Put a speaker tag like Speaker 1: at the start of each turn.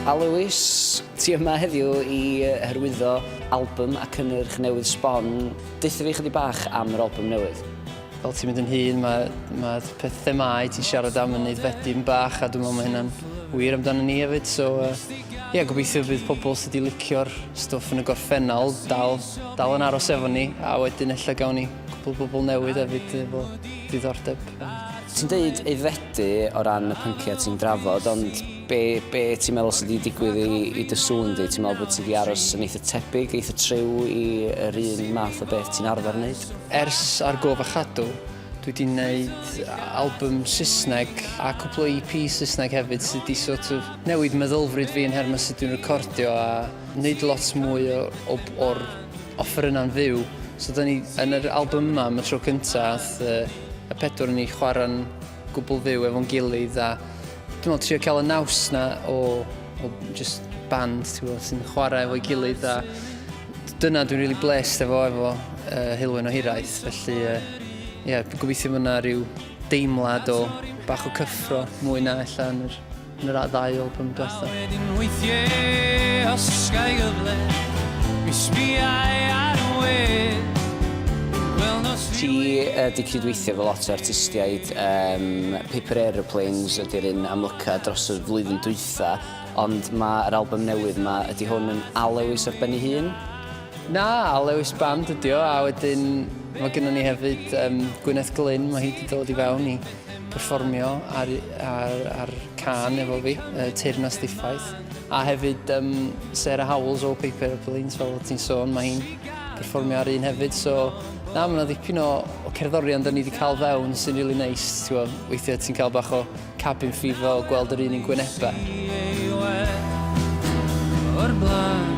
Speaker 1: A Lewis, ti yma heddiw i hyrwyddo album a cynnyrch newydd sbon. Deutha fi chydig bach am yr album newydd.
Speaker 2: Fel ti'n mynd yn hŷn, mae, mae peth themâu ti'n siarad am yn aeddfedu'n bach, a dwi'n meddwl mae hynna'n wir amdano ni hefyd. So, ie, gobeithio bydd pobl sydd wedi licio'r stwff yn y gorffennol dal, dal yn aros efo ni, a wedyn ella gawn ni cwpl o bobl newydd hefyd efo diddordeb.
Speaker 1: Ti'n deud aeddfedu o ran y pynciau ti'n drafod, ond be, be ti'n meddwl sydd wedi digwydd i, i dy sŵn di? Ti'n meddwl bod ti wedi aros yn eitha tebyg, eitha triw i yr un math o beth ti'n arfer wneud?
Speaker 2: Ers Ar Gof a Chadw, dwi wedi wneud album Saesneg a cwpl o EP Saesneg hefyd sydd wedi sort of newid meddylfryd fi yn nhermau sut dwi'n recordio a wneud lot mwy o, o, o'r offerynnau'n fyw. So da ni yn yr album yma am y tro cynta, ath uh, y pedwar ni chwarae'n gwbl fyw efo'n gilydd a dwi'n meddwl trio cael y naws na o, o just band ti'n gwybod, sy'n chwarae efo'i gilydd a dyna dwi'n really blessed efo efo uh, Heulwen o Hiraeth felly uh, yeah, gobeithio mae yna rhyw deimlad o bach o cyffro mwy na ella yn yr, yn yr ddau album diwetha. Wedyn weithiau os gai gyfle
Speaker 1: mi sbiai ar y we. Ti uh, di cydweithio efo lot o artistiaid, um, Paper Aeroplanes ydy'r un amlyca dros y flwyddyn dwytha, ond mae'r album newydd yma, ydy hwn yn Al Lewis ar ben ei hun?
Speaker 2: Na, Al Lewis Band ydy o, a wedyn mae gennym ni hefyd um, Gwyneth Glyn, mae hi wedi dod i fewn i perfformio ar, ar, ar can efo fi, uh, Teyrnas Ddiffaith. A hefyd um, Sarah Howells o Paper Aeroplanes, fel ti'n sôn, mae hi'n perfformio ar un hefyd, so na, mae yna ddipyn o, o cerddorion da ni wedi cael fewn sy'n really nice, ti'n gwybod, weithiau ti'n cael bach o cabin fever o gweld yr un un gwynebau. O'r blaen.